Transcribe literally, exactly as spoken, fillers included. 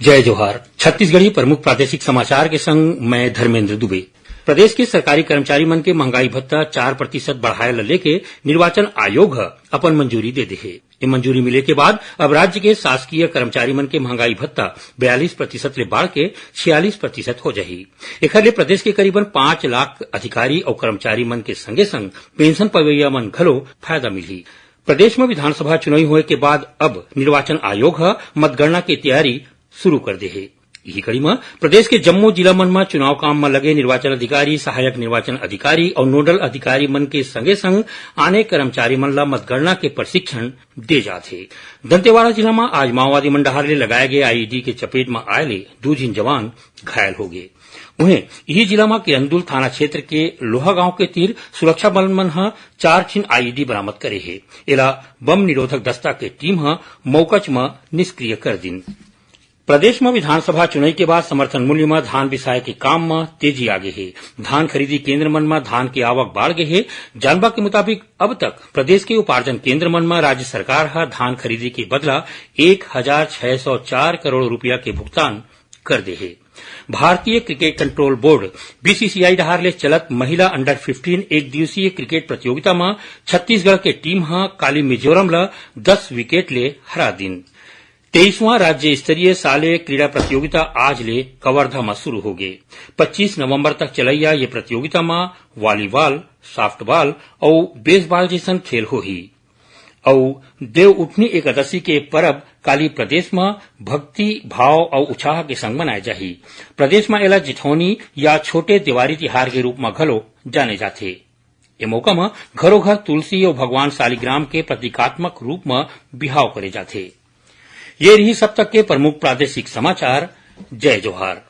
जय जोहार। छत्तीसगढ़ी प्रमुख प्रादेशिक समाचार के संग मैं धर्मेंद्र दुबे। प्रदेश के सरकारी कर्मचारी मन के महंगाई भत्ता चार प्रतिशत बढ़ाए ल लेके निर्वाचन आयोग ह अपन मंजूरी दे दे हे। ये मंजूरी मिले के बाद अब राज्य के शासकीय कर्मचारी मन के महंगाई भत्ता बयालीस प्रतिशत ले बढ़ के छियालीस प्रतिशत हो जाही। एखर ले प्रदेश के करीबन पाँच लाख अधिकारी अउ कर्मचारी मन के संगे संग पेंशन पवैया मन घलो फायदा मिलही। प्रदेश म विधानसभा चुनाव होए के बाद अब निर्वाचन आयोग ह मतगणना के तैयारी शुरू कर दे हे। इही कड़ी म प्रदेश के जम्मो जिला मन म चुनाव काम म लगे निर्वाचन अधिकारी, सहायक निर्वाचन अधिकारी अउ नोडल अधिकारी मन के संगे संग आने कर्मचारी मन ल मतगणना के प्रशिक्षण दे जात हे। दंतेवाड़ा जिला म आज माओवादी मन डहार ले लगाए गए आईईडी के चपेट म आए ले दू झिन जवान घायल हो गए। उहें, इही जिला म किरंदुल थाना क्षेत्र के लोहा गांव के तीर सुरक्षा बल मन ह चार ठिन आईईडी बरामद करे हे। एला बम निरोधक दस्ता के टीम ह मौकच म निष्क्रिय कर दिन। प्रदेश म विधानसभा चुनई के बाद समर्थन मूल्य म धान बिसाए के काम म तेजी आ गे हे। धान खरीदी केंद्र मन म धान के आवक बाढ़ गे हे। जानबा के मुताबिक, अब तक प्रदेश के उपार्जन केंद्र मन म राज्य सरकार ह धान खरीदी के बदला एक हजार छह सौ चार करोड़ रुपया के भुगतान कर दे हे। भारतीय क्रिकेट कंट्रोल बोर्ड, बीसीसीआई डहार ले चलत महिला अंडर फिफ्टीन एक दिवसीय क्रिकेट प्रतियोगिता म छत्तीसगढ़ के टीम ह काली मिजोरम ल दस विकेट ले हरा दिन। तेईसवां राज्य स्तरीय साले क्रीड़ा प्रतियोगिता आज ले कवर्धा म शुरू होगे। पच्चीस नवंबर तक चलैया ये प्रतियोगिता म वॉलीबॉल, सॉफ्टबॉल अउ बेसबॉल जैसन खेल होही। अउ देवउठनी एकादशी के परब काली प्रदेश म भक्ति भाव अउ उत्साह के संग मनाए जाही। प्रदेश म एला जिठौनी या छोटे देवारी तिहार के रूप म घलो जाने जाथे। ए मौका म घरो घर तुलसी अउ भगवान शालिग्राम के प्रतीकात्मक रूप म बिहाव करे जाथे। ये रिहिस अब तक के प्रमुख प्रादेशिक समाचार। जय जोहार।